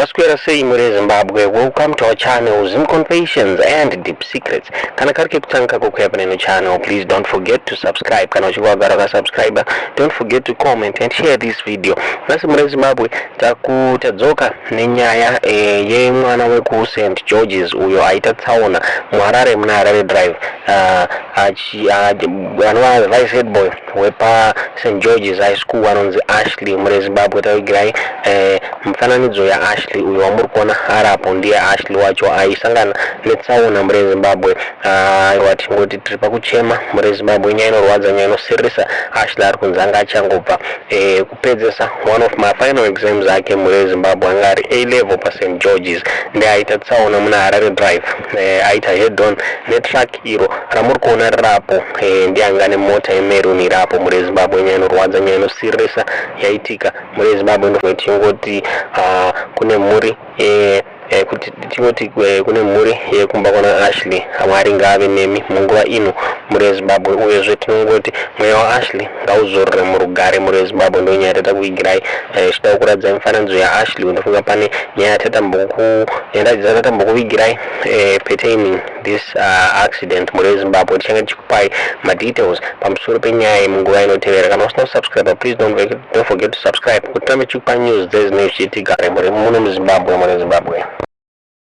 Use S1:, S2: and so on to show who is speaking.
S1: Maswera sei muri Zimbabwe? Welcome to our channel, Zim Confessions and Deep Secrets. Kana kari kekutanga kako kuya pane channel, please don't forget to subscribe. Kana uchinge wagara wakasubscribe, don't forget to comment and share this video. Nhasi muri Zimbabwe tadzoka nenyaya yemwana weku St George's uyo aita tsaona muHarare muna Harare Drive, anova vice head boy wepa St George's High School anonzi Ashley. Muri Zimbabwe, tavigirai mufananidzo yaAshley uyo wamuri kuona arapo. Ndiye Ashley wacho aisangana netsaona muri Zimbabwe. Watingoti tiri pakuchema muri Zimbabwe, nyaya inorwadza, nyaya inosiririsa. Ashley ari kunzi anga achangobva kupedzesa one of my final exams ake muri Zimbabwe, anga ari A level paSt George's, ndiaita tsaona muna Harare Drive, aita head on netruck iro ramuri kuona rirapo. Ndianga nemota yemaroon irapo muri Zimbabwe. Nyaya inorwadza, nyaya inosiririsa yaitika muri Zimbabwe. Tingoti kune mhuri kuti tingoti kune mhuri yekumba kwana Ashley, Mwari ngaave nemi munguva ino muri Zimbabwe. Uyezve tinongoti mweya waAshley ngauzorore murugare muri Zimbabwe. Ndo nyaya tatakuigirai, chida kuradzai mifananidzo yaAshley. Ndofunga pane nyaya yatatambokuvigirai pertaining this accident muri Zimbabwe. Tichange tichikupai madetails pamusoro penyaya yemunguva inotevera. Kana usina kusubscribe, please don't forget to subscribe kuti tirambe tichikupa news dzezinenge zvichiitika muri muno muZimbabwe, muri Zimbabwe.